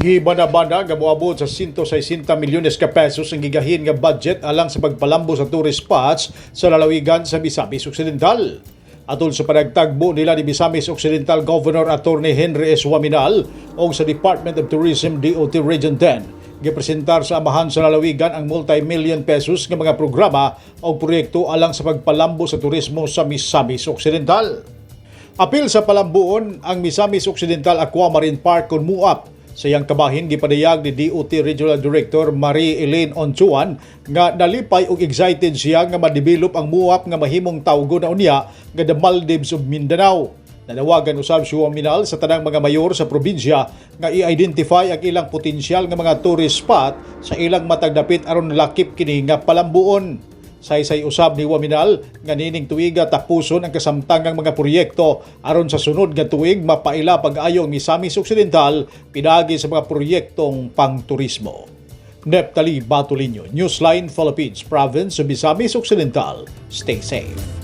Gibana-bana nga moabot sa 160 milyones ka pesos ang gigahin nga budget alang sa pagpalambo sa tourist spots sa lalawigan sa Misamis Occidental. Atol sa panagtagbo nila ni Misamis Occidental Governor Attorney Henry S. Oaminal o sa Department of Tourism, DOT Region 10, gipresentar sa amahan sa lalawigan ang multi-million pesos nga mga programa o proyekto alang sa pagpalambo sa turismo sa Misamis Occidental. Apil sa palambuon ang Misamis Occidental Aquamarine Park kon MUAP. Sa iyang kabahin, gipadayag ni DOT Regional Director Marie Elaine Onchuan nga nalipay ug excited siya nga ma-develop ang MUAP nga mahimong tawgo na unya nga the Maldives of Mindanao. Nanawagan usab si Oaminal sa tanang mga mayor sa probinsya nga i-identify ang ilang potensyal nga mga tourist spot sa ilang matag dapit aron lakip kini nga palambuon. Saysay usab ni Oaminal nga nining tuiga tapuson ang kasamtangang mga proyekto aron sa sunod nga tuig mapaila pag-ayo ang Misamis Occidental pinaagi sa mga proyektong pangturismo. Neptali Batulinyo, Newsline Philippines, Province of Misamis Occidental. Stay safe.